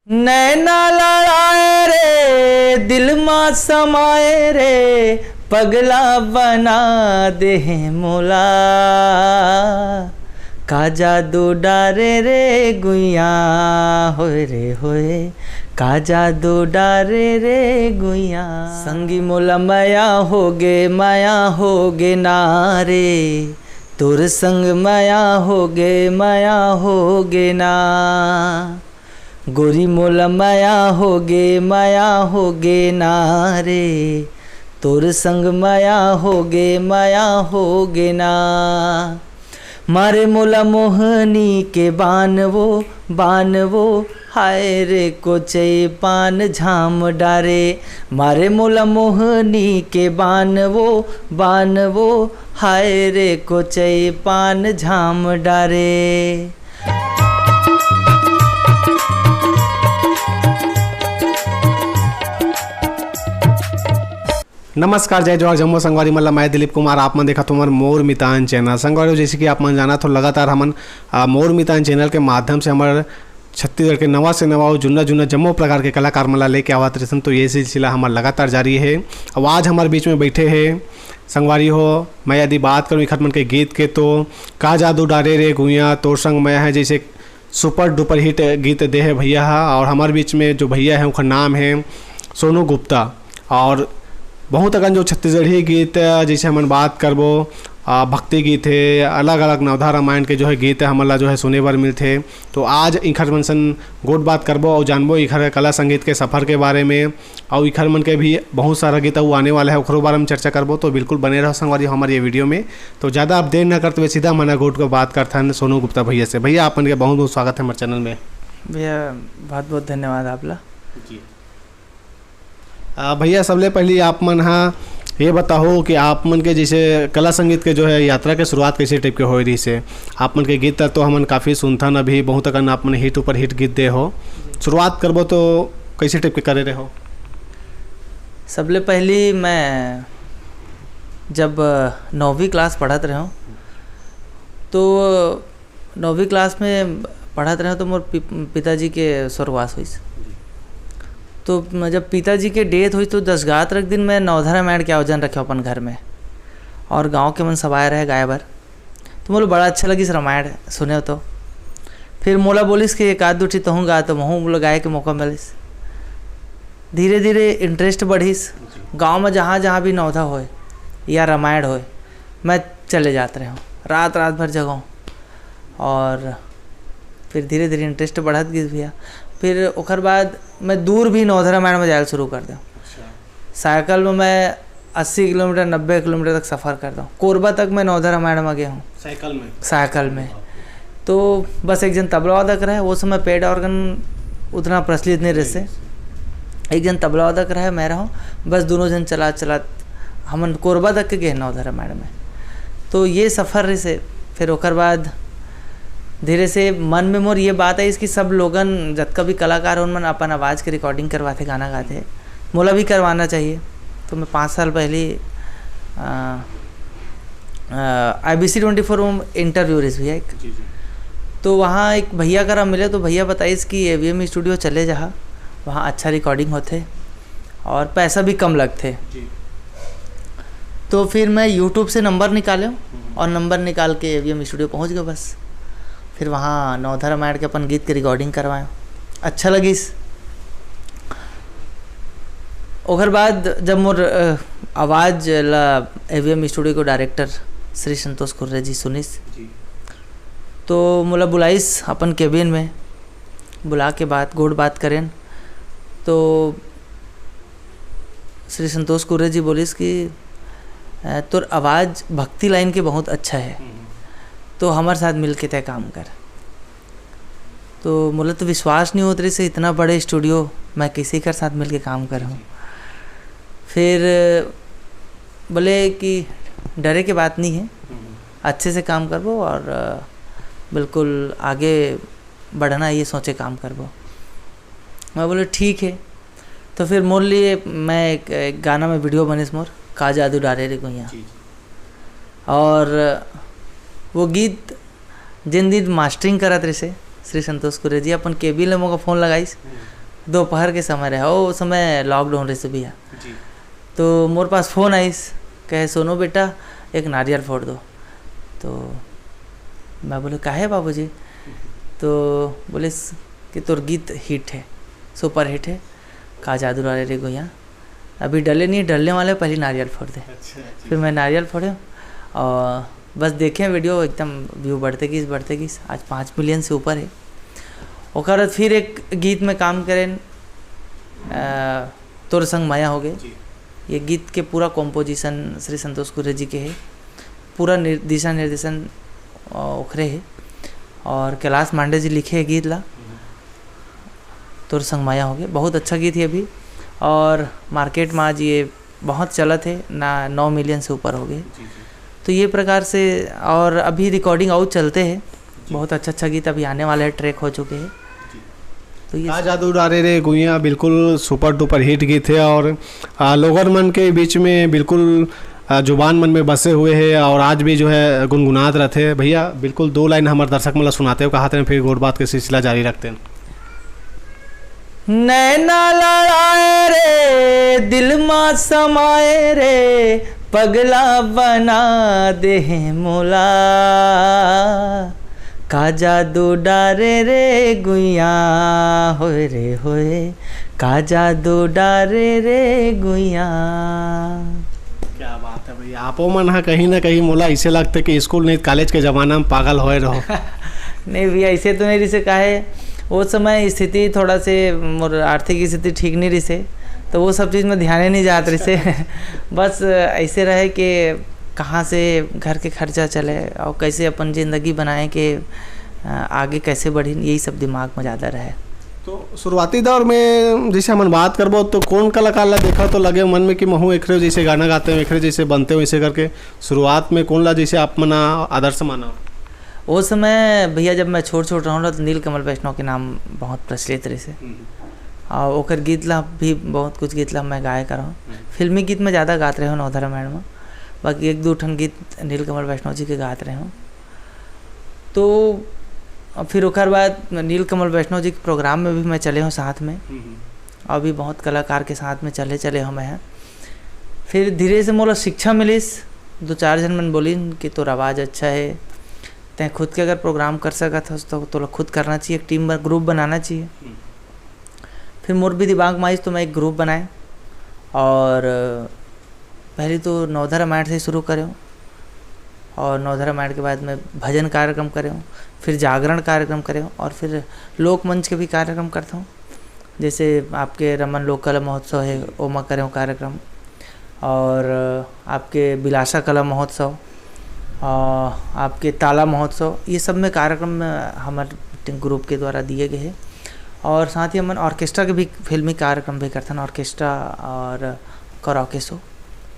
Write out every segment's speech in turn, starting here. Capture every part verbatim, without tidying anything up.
नैना लड़ाए रे, दिल मा समाए रे, पगला बना दे हे मोला। का जादू डारे रे गुइया, होए रे होए, का जादू डारे रे गुइया। संगी मोला मया होगे, मया होगे ना रे, तोर संग मया होगे, मया होगे ना। गोरी मोला मया होगे, मया होगे ना रे, तोर संग मया होगे, मया होगे ना। मारे मोला मोहनी के बान वो, बान वो, हाय रे कोचई पान झाम डारे। मारे मोला मोहनी के बान वो, बान वो, हाय रे कोचई पान झाम डारे। नमस्कार, जय जोहार, जम्मो संगवारी मन ला मैं दिलीप कुमार, आप मन देखत हो हमर मोर मितान चैनल। संगवारी हो, जैसे कि आप मन जानत हो, लगातार हमन, आ, मोर मितान चैनल के माध्यम से हमर छत्तीसगढ़ के नवा से नवा अउ जुन्ना जुन्ना जम्मो प्रकार के कलाकार मन ला लेके आवत रहिसन, तो ये सिलसिला हमर लगातार जारी हे। अउ आज हमर बीच में बैठे हे संगवारी हो, मैं यदि बात करूँ इखर मन के गीत के, तो का जादू डारे रे गुइया, तोर संग मैं है, जैसे सुपर डुपर हिट गीत दे हे भैया हा। और हमर बीच में जो भैया है, उनका नाम है सोनू गुप्ता। और बहुत अकन जो छत्तीसगढ़ी गीत, जैसे हमन बात करबो, आ, भक्ति गीत है, अलग अलग नवधा रामायण के जो है गीत है, हमन ला जो है सुने बर मिलथे। तो आज इखर मन सन गोठ बात करबो और जानबो इखर कला संगीत के सफर के बारे में, और इखर मन के भी बहुत सारा गीत अउ आने वाला है, ओकरो बारे में चर्चा करबो। तो बिल्कुल बने रहो संगवारी हमारे ये वीडियो में। तो ज़्यादा आप देर ना करते हुए सीधा हमन गोठ के बात करथन सोनू गुप्ता भैया से। भैया, आप मन के बहुत बहुत स्वागत है हमारे चैनल में। भैया, बहुत बहुत धन्यवाद आप ला। जी। आ, भैया, सबले पहली आप मन हा ये बताओ कि आप मन के जैसे कला संगीत के जो है यात्रा के शुरुआत कैसे टाइप के होए रहिस हे? आप मन के गीत तो हमन काफ़ी सुनथन, अभी बहुत अकन आप मन हिट ऊपर हिट गीत दे हो। शुरुआत करबो तो कैसे टाइप के करे रहे हो? सबले पहली मैं जब नौवीं क्लास पढ़त रहे हूँ, तो नौवीं क्लास में पढ़त रहे हूँ, तो मोर पि-, पिताजी के स्वर्गवास होइस। तो मैं जब पिताजी के डेथ होइस, तो दस ग्यारह तक दिन मैं नवधा रामायण के आयोजन रखे अपन घर में, और गांव के मन सब आए रहे गाए बर। तो मोला बड़ा अच्छा लगिस रामायण सुने तो। फिर मोला बोलिस कि एक आध दू ठी तहूँ गा, तो महूँ मोला गाए के मौका मिलिस। धीरे धीरे इंटरेस्ट बढ़िस। गांव में जहाँ जहाँ भी नवधा होए या रामायण होए, मैं चले जात रहे हूँ, रात रात भर जगाऊँ। और फिर धीरे धीरे इंटरेस्ट बढ़त गिस भैया। फिर ओकर बाद मैं दूर भी नवधा रामायण में जायल शुरू कर दें। साइकिल में मैं अस्सी किलोमीटर, नब्बे किलोमीटर तक सफ़र कर दूँ। कोरबा तक मैं नवधा रामायण में गया हूँ। साइकिल में? साइकिल में। तो बस एक जन तबला वादक रहे, वो समय पैड ऑर्गन उतना प्रचलित नहीं रहे। एक जन तबला वादक रहे, मैं रहूँ, बस दोनों जन चला चला हमन कोरबा तक के गए नवधा रामायण में। तो ये सफ़र रहिस हे। फिर ओकर बाद धीरे से मन में मोर ये बात आइस कि सब लोगन, जतका भी कलाकार, उन मन अपन आवाज़ के रिकॉर्डिंग करवाथे, गाना गाथे, मोला भी करवाना चाहिए। तो मैं पाँच साल पहले, आ, आ, आई बी सी ट्वेंटी फोर में इंटरव्यू रहिस भैया एक। जी, जी। तो वहाँ एक भैया करा मिले, तो भैया बताइस कि ए वी एम स्टूडियो चले जहा, वहाँ अच्छा रिकॉर्डिंग होथे और पैसा भी कम लगथे। जी। तो फिर मैं यूट्यूब से नंबर निकाले हम्म। और नंबर निकाल के ए वी एम स्टूडियो पहुँच गया बस। फिर वहाँ नवधा रामायण के अपन गीत के रिकॉर्डिंग करवाए, अच्छा लगिस। ओकर बाद जब मोर, अ, आवाज़ ला ए वी एम स्टूडियो के डायरेक्टर श्री संतोष कुर्रे जी सुनिस, जी। तो मोला बुलाइस अपन केबिन में, बुला के बात, गोठ बात करेन। तो श्री संतोष कुर्रे जी बोलिस कि, "अ, तोर आवाज़ भक्ति लाइन के बहुत अच्छा है, हम्म। तो हमर साथ मिल के तय काम कर।" तो मोला तो विश्वास नहीं होत रहिस हे, इतना बड़े स्टूडियो मैं किसी कर साथ मिल के काम कर हूँ। फिर बोले कि डरे के बात नहीं है, हम्म। अच्छे से काम करबो और, अ, बिल्कुल आगे बढ़ना ये सोचे काम करबो। मैं बोले, "ठीक है।" तो फिर मोर लिए मैं एक, एक गाना में वीडियो बनिस मोर, "का जादू डारे रे गुइया।" जी, जी। और वो गीत जिन दिन मास्टरिंग करत रहिस हे श्री संतोष कुर्रे जी, अपन केबिन ले मोका फोन लगाइस, हम्म। दोपहर के समय रहे, वो समय लॉकडाउन रहिस भैया। जी। तो मोर पास फोन आइस, कहे, "सोनू बेटा, एक नारियल फोड़ दो।" तो मैं बोले, "काहे बाबूजी?" तो बोलिस कि तोर गीत हिट है, सुपर हिट है, "का जादू डारे रे गुइया।" अभी डले नहीं, डलने वाले, पहले नारियल फोड़ दे। अच्छा, जी। फिर मैं नारियल फोड़े और बस देखे वीडियो, एकदम व्यू बढ़ते गिस, बढ़ते गिस, आज पाँच मिलियन से ऊपर है। ओकर बाद फिर एक गीत में काम करें, अ, तोर संग माया हो गए। जी। ये गीत के पूरा कॉम्पोजिशन श्री संतोष कुर्रे जी के है, पूरा निर-, दिशा निर्देशन, अ, ओखरे है और कैलाश मांडे जी लिखे है गीत ला। हम्म। तोर संग माया हो गए, बहुत अच्छा गीत है अभी। और मार्केट में आज ये बहुत चलत है ना, नौ मिलियन से ऊपर हो गए। जी, जी। तो ये प्रकार से, और अभी रिकॉर्डिंग और चलते हैं, जी। बहुत अच्छा अच्छा गीत अभी आने वाला है, ट्रैक हो चुके हैं। जी। तो ये का जादू डारे रे गुइया बिल्कुल सुपर डुपर हिट गीत है और, आ, लोगन मन के बीच में बिल्कुल, आ, जुबान मन में बसे हुए है और आज भी जो है गुनगुनात रहते हैं। भैया, बिल्कुल दो लाइन हमारे दर्शक मन ला सुनाते हो, कहा थे, फिर गोठ बात के सिलसिला जारी रखते हैं। नैना लड़ाए रे, दिल मा समाए रे, पगला बना दे हे मोला। का जादू डारे रे गुइया, होए रे होए, का जादू डारे रे गुइया। क्या बात है भैया, आपो मन हा कहीं ना कहीं मोला ऐसे लगते कि स्कूल नहीं, कॉलेज के जमाना में पागल होए रहो। नहीं भैया, ऐसे तो नहीं रिसे, काहे, वो समय स्थिति थोड़ा से, मोर आर्थिक स्थिति ठीक नहीं रिसे, तो वो सब चीज़ में ध्यान ही नहीं जात रिसे। बस ऐसे रहे कि कहाँ से घर के खर्चा चले और कैसे अपन जिंदगी बनाए के, अ, आगे कैसे बढ़ी, यही सब दिमाग में ज़्यादा रहे। तो शुरुआती दौर में जैसे हमन बात करबो, तो कौन कलाकार ला देखा तो लगे मन में कि महू एकरे जैसे गाना गाते हो, एकरे जैसे बनते हो, ऐसे करके शुरुआत में कौन ला जैसे आप मन आदर्श माना? वो समय भैया, जब मैं छोट छोट रहूँ ना, तो नीलकमल वैष्णव के नाम बहुत प्रचलित रहिस हे। हम्म। और ओकर गीत ला भी, बहुत कुछ गीत ला मैं गाए करहूँ। हम्म। फिल्मी गीत में ज़्यादा गात रहे हूँ नवधा रामायण में, बाकी एक दो ठन गीत नीलकमल वैष्णव जी के गात रहे हूँ। तो अब फिर ओकर बाद नीलकमल वैष्णव जी के प्रोग्राम में भी मैं चले हूँ साथ में। हम्म। अभी बहुत कलाकार के साथ में चले, चले हूँ मैं। फिर धीरे से मोला शिक्षा मिलिस, दो चार झन मन बोलिन कि तोर आवाज़ अच्छा है, तैं खुद के अगर प्रोग्राम कर सकत हस तो तोला खुद करना चाहिए, एक टीम ब-, ग्रुप बनाना चाहिए। हम्म। फिर मोर भी दिमाग में आइस तो मैं एक ग्रुप बनाए और पहले तो नवधा रामायण से शुरू करे हूँ और नवधा रामायण के बाद में भजन कार्यक्रम करे हूँ, फिर जागरण कार्यक्रम करे हूँ और फिर लोकमंच के भी कार्यक्रम करता हूँ। जैसे आपके रमन लोक कला महोत्सव है, ओमा करे हूँ कार्यक्रम, और आपके बिलासा कला महोत्सव, और आपके ताला महोत्सव, ये सब में कार्यक्रम में हमारे ग्रुप के द्वारा दिए गए हैं। और साथ ही हमन ऑर्केस्ट्रा के भी फिल्मी कार्यक्रम भी करथन, ऑर्केस्ट्रा और कराओके शो,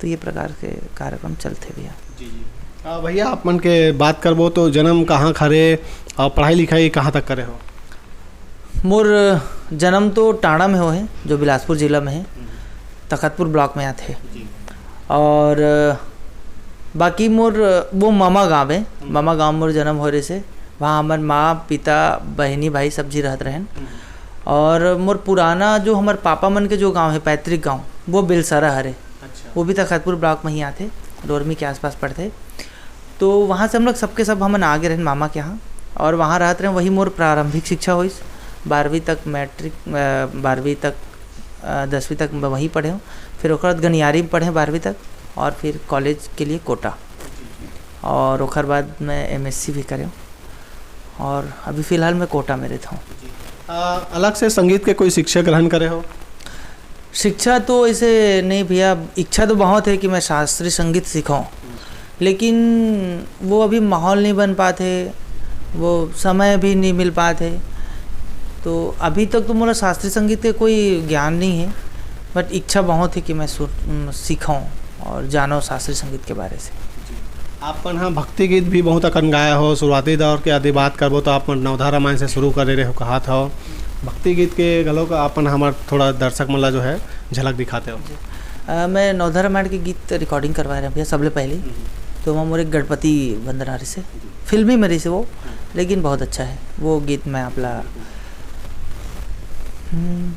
तो ये प्रकार के कार्यक्रम चलथे भैया। जी, जी। आ, भैया, आप मन के बात करबो तो जन्म कहाँ खरे और पढ़ाई लिखाई कहाँ तक करे हो? मोर जन्म तो टांडा में होहे, जो बिलासपुर जिला में है, हम्म। तखतपुर ब्लॉक में आथे। जी। और बाकी मोर वो मामा गाँव है, हम्म। मामा गाँव मोर जन्म हो रहे से, वहाँ हमर माँ, पिता, बहिनी, भाई सब जी रहत रहेन। हम्म। और मोर पुराना जो हमर पापा मन के जो गाँव है, पैतृक गाँव, वो बेलसरा हरे। अच्छा। वो भी तखतपुर ब्लॉक में ही आथे, डोरमी के आसपास पड़थे। तो वहाँ से हम लोग सबके सब हमन आ गए रहेन मामा के यहाँ, और वहाँ रहत रहेन। वही मोर प्रारंभिक शिक्षा होइस, बारहवीं तक मैट्रिक, अ, बारहवीं तक, अ, दसवीं तक मैं वहीं पढ़े हूँ। फिर ओकर बाद गनियारी में पढ़े बारहवीं तक, और फिर कॉलेज के लिए कोटा, और ओकर बाद मैं एमएससी भी करे हूँ, और अभी फिलहाल मैं कोटा में रहता हूँ। जी। आ, अलग से संगीत के कोई शिक्षा ग्रहण करे हो? शिक्षा तो ऐसे नहीं भैया, इच्छा तो बहुत है कि मैं शास्त्रीय संगीत सीखूं, लेकिन वो अभी माहौल नहीं बन पाते, वो समय भी नहीं मिल पाते। तो अभी तक तो मोला शास्त्रीय संगीत के कोई ज्ञान नहीं है, but इच्छा बहुत है कि मैं सु-, उम, सीखूं और जानूं शास्त्रीय संगीत के बारे से। आप मन ह भक्ति गीत भी बहुत अकन गाए हो, शुरुआती दौर के यदि बात करबो तो आप मन नवधा रामायण से शुरू करे रहे हो, कहात हो। भक्ति गीत के घलो का आप मन हमर थोड़ा दर्शक मन ला जो है झलक दिखाते हो। जी। अ, मैं नवधा रामायण के गीत रिकॉर्डिंग करवाए रहे भैया सबले पहले, हम्म। तो वहाँ मोर एक गणपति वंदना रहिसे, जी। फिल्मी में रहिसे वो, हम्म। लेकिन बहुत अच्छा है वो गीत। मैं आप ला, हम्म।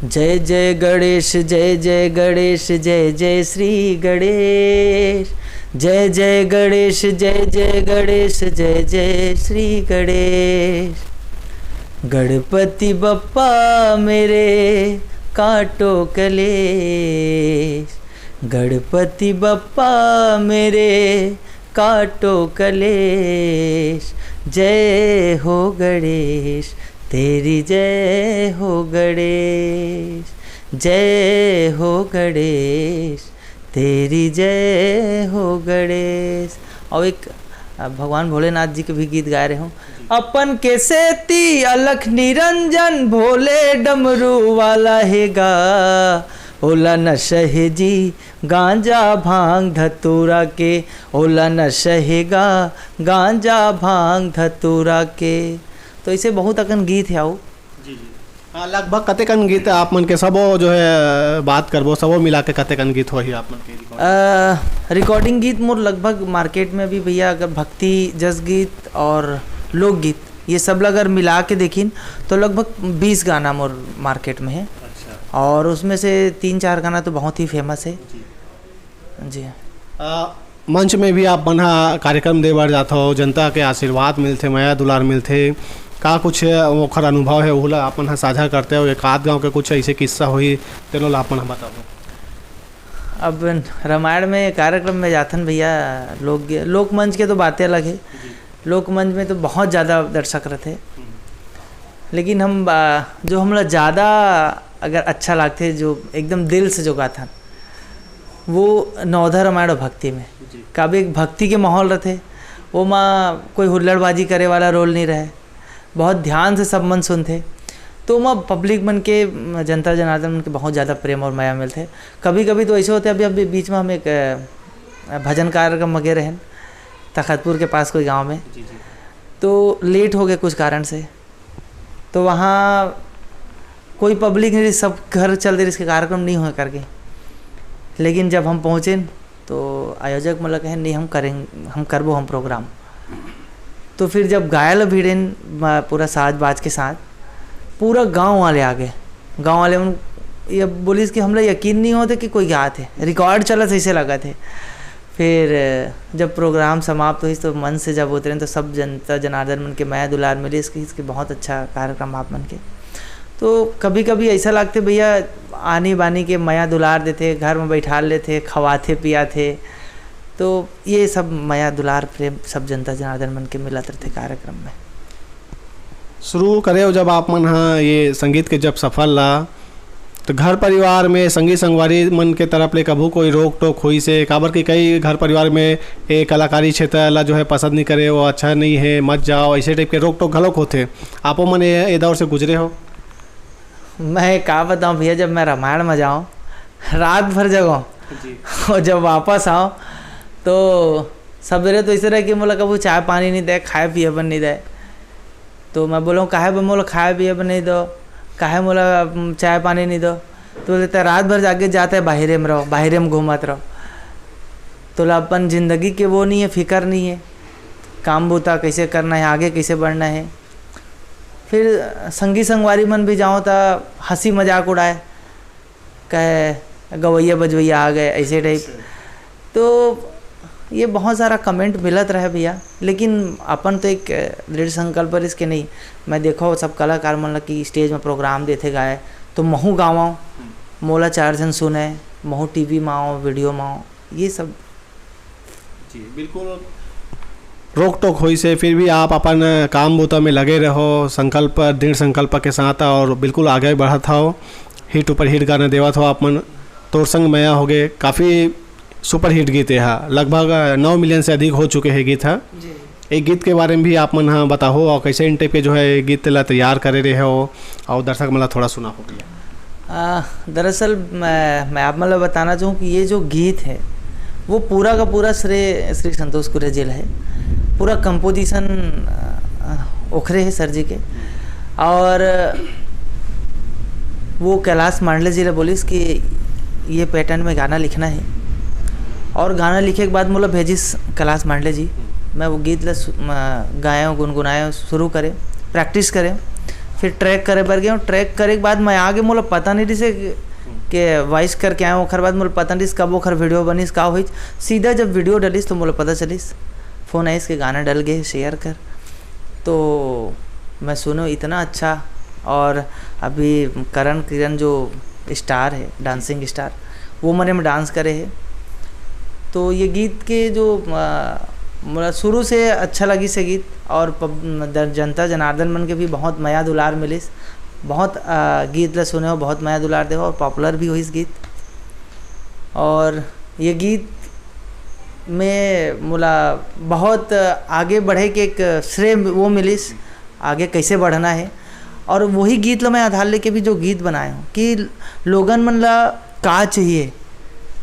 जय जय गणेश, जय जय गणेश, जय जय श्री गणेश। जय जय गणेश, जय जय गणेश, जय जय श्री गणेश। गणपति बप्पा मेरे काटो कलेश, गणपति बप्पा मेरे काटो कलेश। जय हो गणेश, तेरी जय हो गणेश, जय हो गणेश, तेरी जय हो गणेश। और एक, अ, भगवान भोलेनाथ जी के भी गीत गाए रहे हूँ। अपन के सेती अलख निरंजन भोले डमरू वाला हे गा, ओला नशा हे जी गांजा भांग धतूरा के, ओला नशा हे गा गांजा भांग धतूरा के। तो ऐसे बहुत अकन गीत हे आऊ। जी, जी। हाँ, लगभग कतेकन गीत आप मन के, सबो जो है बात करबो, सबो मिला के कतेकन गीत होही आप मन के recording? अ, recording गीत मोर लगभग market में भी भैया, अगर भक्ति जस गीत और लोकगीत, ये सब ला अगर मिला के देखिन, तो लगभग बीस गाना मोर market में है। अच्छा। और उसमें से तीन चार गाना तो बहुत ही famous है। जी। जी। अ, मंच में भी आप मन ह कार्यक्रम दे बर जाथव, जनता के आशीर्वाद मिलथे, मया दुलार मिलथे, का कुछ ओखर अनुभव है, ओला आप मन ह साझा करते हो? एक आध गाँव के कुछ ऐसे किस्सा होही, तेनो ला आप मन ह बताओ। अब रामायण में कार्यक्रम में जाथन भैया, लोक, लोकमंच के तो बातें अलग है। जी। लोकमंच में तो बहुत ज़्यादा दर्शक रहते, हम्म। लेकिन हम, आ, जो हमला ज़्यादा अगर अच्छा लागथे, जो एकदम दिल से जो गाथन, वो नवधा रामायण और भक्ति में। जी। काबर एक भक्ति के माहौल रहथे, वो मा कोई हुल्लड़बाजी करे वाला रोल नहीं रहे, बहुत ध्यान से सब मन सुनथे, तो ओमा पब्लिक मन के, म, जनता जनार्दन मन के बहुत ज़्यादा प्रेम और मया मिलथे। कभी कभी तो ऐसे होथे, अभी, अभी बीच में हम एक, अ, भजन कार्यक्रम में गए रहेन, तखतपुर के पास कोई गांव में, जी, जी। तो लेट हो गए कुछ कारण से, तो वहाँ कोई पब्लिक नहीं, सब घर चल दे, इसके कार्यक्रम नहीं हुए करके। लेकिन जब हम पहुँचे, तो आयोजक मोला कहे, "नहीं, हम करेंगे, हम करबो हम प्रोग्राम।" तो फिर जब गाए ल भिड़ेन, म-, पूरा साज बाज के साथ, पूरा गांव वाले आ गए। गांव वाले मन ये बोलिस कि हमला यकीन नहीं होते कि कोई गात है, रिकॉर्ड चलत ऐसे लगत है। फिर जब प्रोग्राम समाप्त होइस, तो मंच से जब उतरेन, तो सब जनता जनार्दन मन के मया दुलार मिलिस कि इसके बहुत अच्छा कार्यक्रम आप मन के। तो कभी कभी ऐसा लगते भैया, आनी बानी के मया दुलार देथे, घर में बैठा लेथे, खवाथे पियाथे, तो ये सब मया दुलार प्रेम सब जनता जनार्दन मन के मिलत रहथे कार्यक्रम में। शुरू करे हो जब आप मन ह ये संगीत के जब सफर ला, तो घर परिवार में संगी संगवारी मन के तरफ ले कभू कोई रोक टोक होइस हे? काबर कि कई घर परिवार में ये कलाकारी क्षेत्र ला जो है पसंद नहीं करे, वो अच्छा नहीं है, मत जाओ, ऐसे टाइप के रोक टोक घलोक होथे। आपो मन ये, ये दौर से गुजरे हो? मैं का बताऊं भैया, जब मैं रामायण में जाऊं, रात भर जगो, जी। और जब वापस आओ, तो सवेरे तो ऐसे रहे कि मोला कभू चाय पानी नहीं दे, खाए पिए बर नहीं दे। तो मैं बोला, "काहे बर मोला खाए पिए बर नहीं दो, काहे मोला, उम, चाय पानी नहीं दो?" तो बोलते, "रात भर जागे जाते, बाहरे में रहो, बाहरे में घूमत रहो।" तोला अपन जिंदगी के वो नहीं है, फिकर नहीं है, काम बूता कैसे करना है, आगे कैसे बढ़ना है। फिर संगी संगवारी मन भी जाओ, तो हंसी मजाक उड़ाए, कहे, "गवैया बजवैया आ गए", ऐसे टाइप। अच्छा। तो ये बहुत सारा कमेंट मिलत रहे भैया, लेकिन अपन तो एक दृढ़ संकल्प रहिस के नहीं, मैं देखो सब कलाकार मन ल कि स्टेज में प्रोग्राम देथे गाए, तो महू गावं, हम्म। मोला चार झन सुने, महू टीवी में आओ, वीडियो में आओ, ये सब। जी, बिल्कुल। रोक टोक होइस हे, फिर भी आप अपन काम बूता में लगे रहो, संकल्प, दृढ़ संकल्प के साथ, और बिल्कुल आगे बढ़त हव, हिट ऊपर हिट गाना देवत हो आप मन। तोर संग मया होगे, काफ़ी सुपर हिट गीत हे हा, लगभग नौ मिलियन से अधिक हो चुके हे गीत हा। जी। एक गीत के बारे में भी आप मन हा बताहो, और कैसे इन टाइप के जो है गीत ला तैयार करे रहे हो, और दर्शक मन ला थोड़ा सुनाहो भैया। आ, दरअसल मैं, मैं आप मन ला बताना चाहूँ कि ये जो गीत है, वो पूरा का पूरा श्रेय श्री संतोष कुरिया जी ला है। पूरा कंपोजिशन, आ, ओखरे है सर जी के। और वो कैलाश मांडले जी ला बोलिस कि ये पैटर्न में गाना लिखना है। और गाना लिखे के बाद मोला भेजिस कैलाश मांडले जी। मैं वो गीत ला सु-, म-, गाएंव, गुनगुनाएंव, शुरू करेंव, प्रैक्टिस करेंव। फिर ट्रैक करे बर गए, ट्रैक करे के बाद मैं आगे, मोला पता नहीं रिसे के वॉइस करके आए, ओखर बाद मोला पता नहीं रिस कब ओखर वीडियो बनिस, का होइस। सीधा जब वीडियो डलिस तो मोला पता चलिस, फ़ोन आइस के गाना डल गए, शेयर कर। तो मैं सुनो, इतना अच्छा। और अभी करण किरण जो स्टार है, डांसिंग स्टार, वो मने में डांस करे है। तो ये गीत के जो, अ, मोला शुरू से अच्छा लगिस ये गीत, और पब-, दर-, जनता जनार्दन मन के भी बहुत मया दुलार मिलिस। बहुत, अ, गीत ला सुने हो, बहुत मया दुलार देहो और पॉपुलर भी होइस गीत। और ये गीत में मोला बहुत आगे बढ़े के एक श्रेय वो मिलिस, आगे कैसे बढ़ना है। और वही गीत ला मैं आधार लेके भी जो गीत बनाए हूँ कि लोगन मन ला का चाहिए,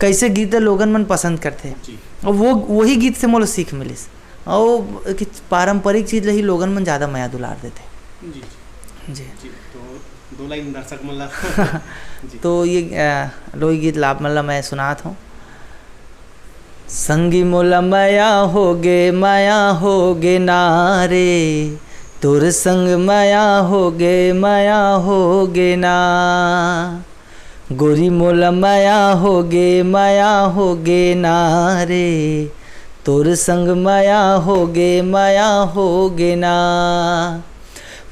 कैसे गीत ला लोगन मन पसंद करथे। जी। और वो, वही गीत से मोला सीख मिलिस। और कि पारंपरिक चीज ला ही लोगन मन ज्यादा मया दुलार देथे। जी, जी। जी। जी, तो दो लाइन दर्शक मन ला। जी। तो ये, अ, लोकगीत ला आप मन ला मैं सुनात हूँ। संगी मोला मया होगे, मया होगे ना रे, तोर संग मया होगे, मया होगे ना। गोरी मोला मया होगे, मया होगे ना रे, तोर संग मया होगे, मया होगे ना।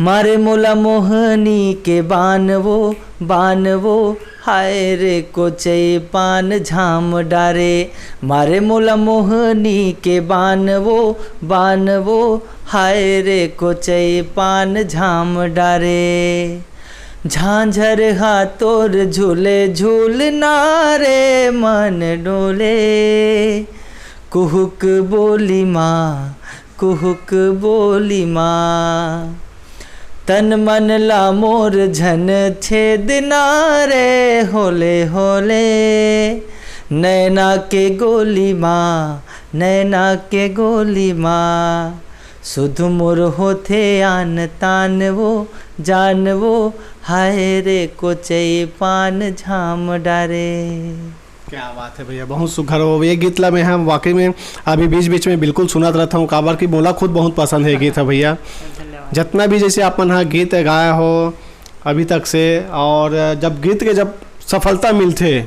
मारे मोला मोहनी के बान वो, बान वो, हाय रे कोचई पान झाम डारे। मारे मोला मोहनी के बान वो, बान वो, हाय रे कोचई पान झाम डारे। झांझर हा तोर झूले झूल ना रे मन डोले। कुहुक बोली माँ, कुहुक बोली माँ, तन मन ला मोर झन छेद ना रे होले होले। नैना के गोली माँ, नैना के गोली माँ, सुध मोर होथे आन तान वो, जान वो, हाय रे कोचई पान झाम डारे। क्या बात है भैया, बहुत सुघर हो। ये गीत ला मैं हम वाकई में अभी बीच बीच में बिल्कुल सुनत रहता हूँ, काबर कि मोला खुद बहुत पसंद है गीत है भैया। धन्यवाद। जितना भी जैसे अपन हा गीत गाया हो अभी तक से, और जब गीत के जब सफलता मिलथे,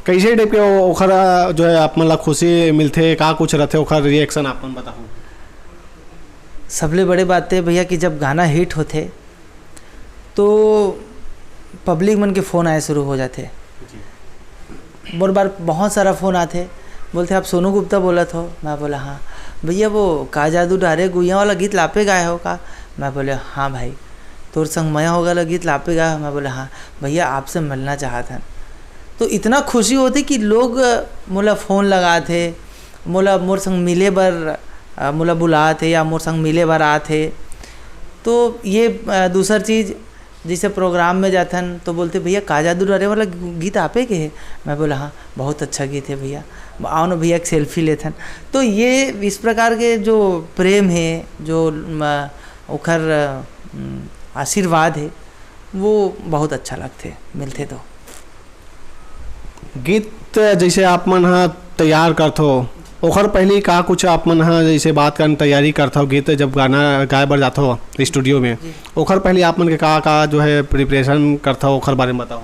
कैसे टाइप के ओ-, ओखर जो है आप मन ला खुशी मिलथे, का कुछ रहथे ओखर रिएक्शन आप मन बताओ। सबले बड़े बात है भैया कि जब गाना हिट होथे तो पब्लिक मन के फ़ोन आए शुरू हो जाथे। जी। मोर बर बहुत सारा फ़ोन आथे, बोलथे, "आप सोनू गुप्ता बोलत हो?" मैं बोला, "हाँ।" "भैया, वो का जादू डारे गुइया वाला गीत लापे गाए हो का?" मैं बोले, "हाँ भाई।" "तोर संग मया होगे वाला गीत लापे गाए हो?" मैं बोले, "हाँ।" "भैया, आपसे मिलना चाहत हन।" तो इतना खुशी होथे कि लोग मोला फ़ोन लगाथे, मोला, मोर संग मिले बर, अ, मोला बुलाथे या मोर संग मिले बर आथे। तो ये, अ, दूसर चीज़, जैसे प्रोग्राम में जाथन तो बोलथे, "भैया, का जादू डारे वाला गीत आपे के हे?" मैं बोला, "हाँ, बहुत अच्छा गीत है भैया, आओ ना भैया, एक सेल्फी लेथन।" तो ये इस प्रकार के जो प्रेम है, जो, म, ओखर, उम, आशीर्वाद है, वो बहुत अच्छा लगथे, मिलथे तो। गीत जैसे आप मन ह तैयार करथो, ओखर पहली का कुछ आप मन ह जैसे बात करन तैयारी करथो, गीत जब गाना गाए बर जाथो स्टूडियो में, जी। ओखर पहली आप मन के का, का जो है प्रिपरेशन करथो, ओखर बारे में बताओ।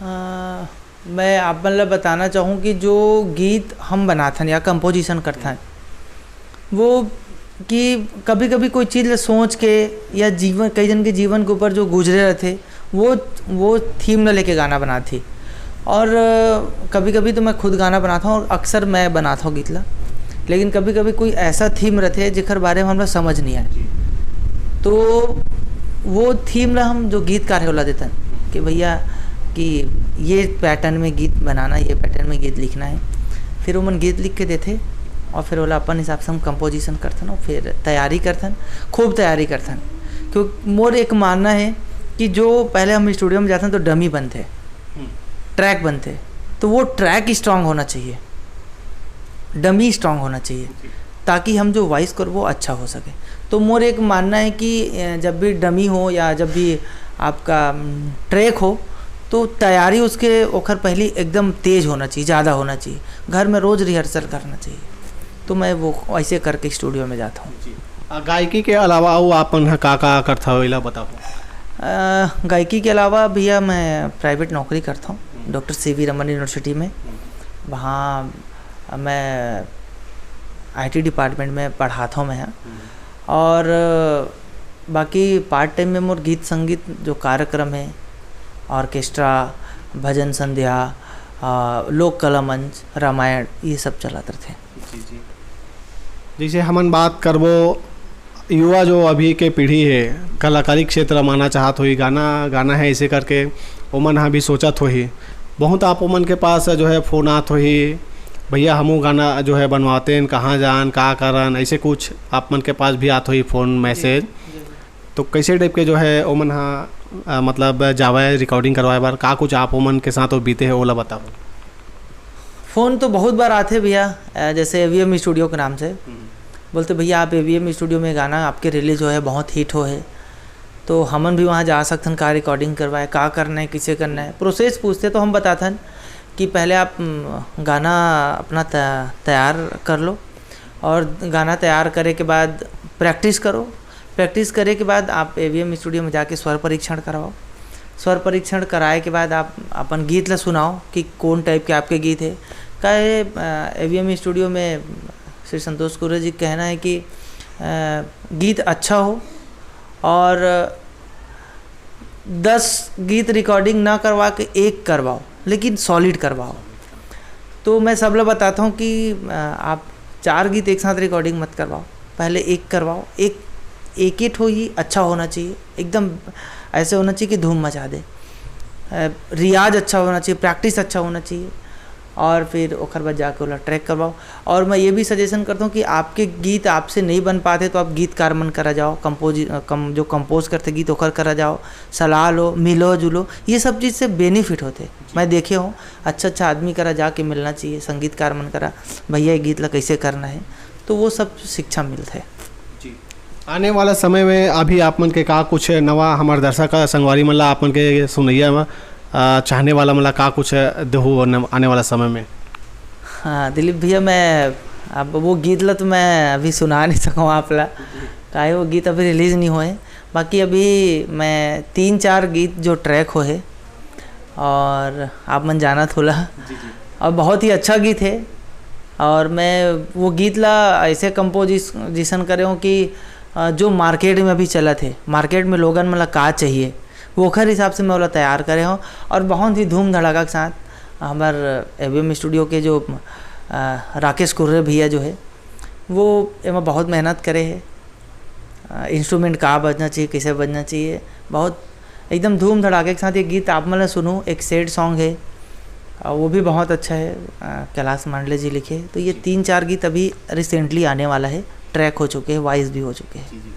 अ, मैं आप मन ल बताना चाहूँ कि जो गीत हम बनाथन या कंपोजिशन करथन, वो कि कभी-कभी कोई चीज़ ल सोच के या जीवन, कई जन के जीवन के ऊपर जो गुजरे रहथे, वो, वो थीम ल लेके गाना बनाथे। और, अ, कभी-कभी तो मैं खुद गाना बनाता हूँ और अक्सर मैं बनाता हूँ गीत ला, लेकिन कभी-कभी कोई ऐसा थीम रहथे जेकर बारे में हमरा समझ नहीं आए, तो वो थीम ला हम जो गीतकार है ओला देथन कि भैया कि ये पैटर्न में गीत बनाना, ये पैटर्न में गीत लिखना है। फिर ओमन गीत लिख के देथे और फिर ओला अपन हिसाब से हम कंपोजिशन करथन और फिर तैयारी करथन, खूब तैयारी करथन। क्यों, मोर एक मानना है कि जो पहले हम स्टूडियो में जाथन तो डमी बनथे, हम्म। ट्रैक बनथे, तो वो ट्रैक स्ट्रांग होना चाहिए, डमी स्ट्रांग होना चाहिए, जी। ताकि हम जो वॉइस कर वो अच्छा हो सके। तो मोर एक मानना है कि, अ, जब भी डमी हो या जब भी आपका, उम, ट्रैक हो, तो तैयारी उसके ओखर पहली एकदम तेज होना चाहिए, ज़्यादा होना चाहिए। घर में रोज़ रिहर्सल करना चाहिए। तो मैं वो ऐसे करके स्टूडियो में जाता हूँ। जी। अ, गायकी के अलावा अउ आप मन ह का-का करथव, एला बताओ। अ, गायकी के अलावा भैया मैं प्राइवेट नौकरी करता हूँ doctor C V Raman university में। वहाँ मैं आईटी डिपार्टमेंट में पढ़ाता हूँ मैं यहाँ। और बाकी पार्ट टाइम में मोर गीत संगीत जो कार्यक्रम है, ऑर्केस्ट्रा, भजन संध्या, अ, लोक कला मंच, रामायण, ये सब चलत रथे। जी, जी। जैसे हमन बात करबो, युवा जो अभी के पीढ़ी है, कलाकारी क्षेत्र में आना चाहत होही, गाना गाना है, ऐसे करके ओमन ह भी सोचत होही। बहुत आप ओमन के पास जो है फ़ोन आत होही, "भैया, हमू गाना जो है बनवातेन, कहाँ जान, का करन?" ऐसे कुछ आप मन के पास भी आत होही फ़ोन, मैसेज। तो कैसे टाइप के जो है ओमन ह, अ, मतलब जावय रिकॉर्डिंग करवाए बर, का कुछ आप ओमन के साथ वो बीते है, ओला बताओ। फ़ोन तो बहुत बार आथे भैया, अ, जैसे एवीएम स्टूडियो के नाम से। बोलते, "भैया, आप एवीएम स्टूडियो में गाना आपके रिलीज होए है, बहुत हिट होए है, तो हमन भी वहाँ जा सकथन का रिकॉर्डिंग करवाए, का करना है, किसे करना है?" प्रोसेस पूछते तो हम बताथन कि पहले आप, उम, गाना अपना त-, तैयार कर लो और गाना तैयार करे के बाद प्रैक्टिस करो। प्रैक्टिस करे के बाद आप एवीएम स्टूडियो में जाके स्वर परीक्षण करवाओ। स्वर परीक्षण कराए के बाद आप अपन गीत ला सुनाओ कि कौन टाइप के आपके गीत है। काहे, अ, एवीएम स्टूडियो में श्री संतोष कुर्रे जी के कहना है कि, अ, गीत अच्छा हो और दस गीत रिकॉर्डिंग ना करवा के एक करवाओ, लेकिन सॉलिड करवाओ। तो मैं सब लोग बताता हूँ कि, अ, आप चार गीत एक साथ रिकॉर्डिंग मत करवाओ, पहले एक करवाओ। एक, एक ही ठो ही अच्छा होना चाहिए, एकदम ऐसे होना चाहिए कि धूम मचा दे। अ, रियाज अच्छा होना चाहिए, प्रैक्टिस अच्छा होना चाहिए, और फिर ओकर बाद जाके ओला ट्रैक करवाओ। और मैं ये भी सजेशन करता हूँ कि आपके गीत आपसे नहीं बन पाते तो आप गीतकार मन करा जाओ, कंपोज, अ, कम, जो कंपोज करते गीत ओकर करा जाओ, सलाह लो, मिलो जुलो, ये सब चीज़ से बेनिफिट होते। मैं देखे हूँ, अच्छा अच्छा आदमी करा जाके मिलना चाहिए, संगीतकार मन करा, "भैया, ये गीत ला कैसे करना है?" तो वो सब शिक्षा मिलता है। जी। आने वाला समय में अभी आप मन के का कुछ नवा हमर दर्शक संगवारी मन ला आप मन के सुनैया में, अ, चाहने वाला मन ला का कुछ देहू न-, आने वाला समय में? हाँ, दिलीप भैया, मैं अब वो गीत ला तो मैं अभी सुना नहीं सकूँ आप ला, काहे वो गीत अभी रिलीज नहीं होए। बाकी अभी मैं तीन चार गीत जो ट्रैक होए, और आप मन जानत होला, जी, जी। और बहुत ही अच्छा गीत है। और मैं वो गीत ला ऐसे कंपोजिशन करे हूँ कि, अ, जो मार्केट में अभी चलत है, मार्केट में लोगन मन ला का चाहिए, वो ओखर हिसाब से मैं ओला तैयार करे हूँ। और बहुत ही धूम धड़ाका के साथ हमर एवीएम स्टूडियो के जो, अ, राकेश कुर्रे भैया जो है, वो एमा बहुत मेहनत करे है। अ, इंस्ट्रूमेंट का बजना चाहिए, कैसे बजना चाहिए, बहुत एकदम धूम धड़ाके के साथ ये गीत आप मन ला सुनू, एक सैड सॉन्ग है, अ, वो भी बहुत अच्छा है, अ, कैलाश मांडले जी लिखे। तो ये तीन चार गीत अभी रिसेंटली आने वाला है, ट्रैक हो चुके हैं, वॉइस भी हो चुके हैं। जी, जी।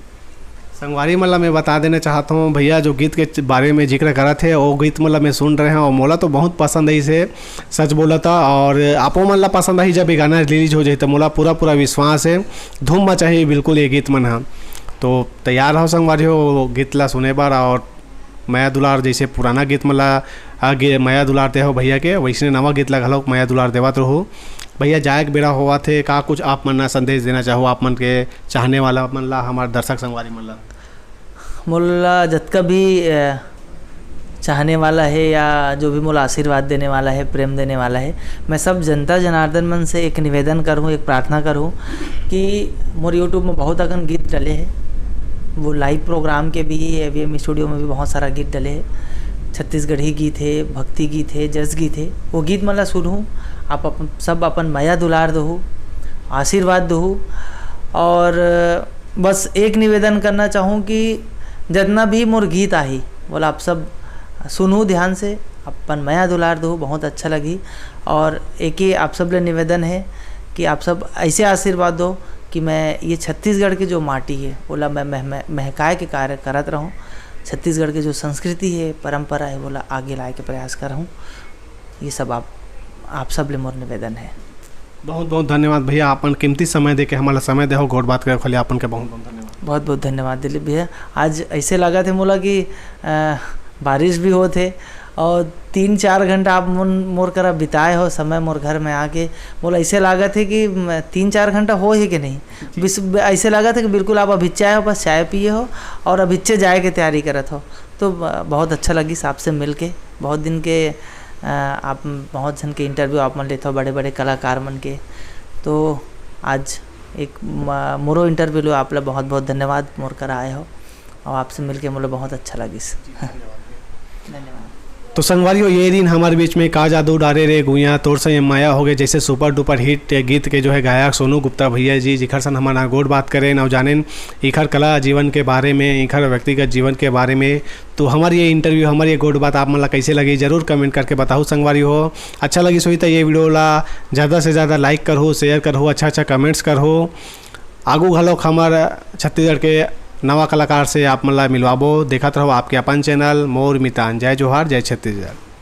संगवारी मन ला मैं बता देना चाहत हूँ भैया, जो गीत के च-, बारे में जिक्र करत हे, वो गीत मन ला मैं सुन रहे हूँ और मोला तो बहुत पसंद आइस हे, सच बोला था। और आपो मन ला पसंद आही, जब ये गाना रिलीज हो जाही, तो मोला पूरा पूरा विश्वास है, धूम मचाही बिल्कुल ये गीत मन ह। तो तैयार रहो संगवारी हो, गीत ला सुने बर। और मया दुलार, जैसे पुराना गीत मन ला, आ, गे-, मया दुलार दे हो भैया के, वैसने नवा गीत ला घलो मया दुलार देवत रहो। भैया, जाए के बेरा होवत हे, का कुछ आप मन ला संदेश देना चाहो, आप मन के चाहने वाला मन ला, हमारे दर्शक संगवारी मन ला? मोला जतका भी, अ, चाहने वाला है या जो भी मोला आशीर्वाद देने वाला है, प्रेम देने वाला है, मैं सब जनता जनार्दन मन से एक निवेदन करहूँ, एक प्रार्थना करहूँ कि मोर YouTube में बहुत अकन गीत डले हैं, वो लाइव प्रोग्राम के भी, एवीएम स्टूडियो में भी बहुत सारा गीत डले हैं, छत्तीसगढ़ी गीत है, भक्ति गीत है, जस गीत है, वो गीत मन ला सुनहू, आप अपन, सब अपन मया दुलार दहू, आशीर्वाद दहू। और बस एक निवेदन करना चाहूँ कि जितना भी मोर गीत आही, बोला आप सब सुनहू ध्यान से, अपन मया दुलार दहू, बहुत अच्छा लगही। और एक ही आप सब ले निवेदन है कि आप सब ऐसे आशीर्वाद दो कि मैं ये छत्तीसगढ़ के जो माटी है, ओला मैं मह-, मह-, महकाए के कार्य करत रहूँ, छत्तीसगढ़ के जो संस्कृति है, परंपरा है, ओला आगे लाए के प्रयास करहूँ। ये सब आप, आप सब ले मोर निवेदन है। बहुत बहुत धन्यवाद भैया, अपन कीमती समय देके हमला समय देहो, गोठ बात करे खाली अपन के बहुत बहुत धन्यवाद। बहुत बहुत धन्यवाद दिलीप भैया। आज ऐसे लगा थे मोला कि, अ, बारिश भी होत हे और तीन चार घंटा आप मन मोर करा बिताए हो समय मोर घर में आके। मोला ऐसे लागत हे कि म-, तीन चार घंटा हो ही कि नहीं। बिस-, ऐसे लागत हे कि बिल्कुल आप अभिच्चे आए हो, बस चाय पिए हो और अभिच्चे जाए के तैयारी करत हो। तो ब-, बहुत अच्छा लगिस आपसे मिल के। बहुत दिन के, अ, आप बहुत झन के इंटरव्यू आप मन लेत हो, बड़े बड़े कलाकार मन के। तो आज एक म-, मोरो इंटरव्यू लो। आप ला बहुत बहुत धन्यवाद मोर करा आए हो और आपसे मिल के मोला बहुत अच्छा लगिस। धन्यवाद। तो संगवारी हो, ये दिन हमारे बीच में का जादू डारे रे गुइया, तोर से ये माया हो गए जैसे सुपर डुपर हिट गीत के जो है गायक सोनू गुप्ता भैया जी, जिखर सन हमन गोठ बात करेन और जानेन इखर कला जीवन के बारे में, इखर व्यक्तिगत जीवन के बारे में। तो हमार ये इंटरव्यू, हमार ये गोठ बात आप मन ला कैसे लगी, जरूर कमेंट करके बताओ संगवारी हो। अच्छा लगिस होही तो ये वीडियो ला ज़्यादा से ज़्यादा लाइक करहु, शेयर करहु, अच्छा अच्छा कमेंट्स करहु। आगू घलोक हमर छत्तीसगढ़ के नवा कलाकार से आप मन ला मिलवाबो। देखत रहो आपके अपन चैनल मोर मितान। जय जोहार, जय छत्तीसगढ़।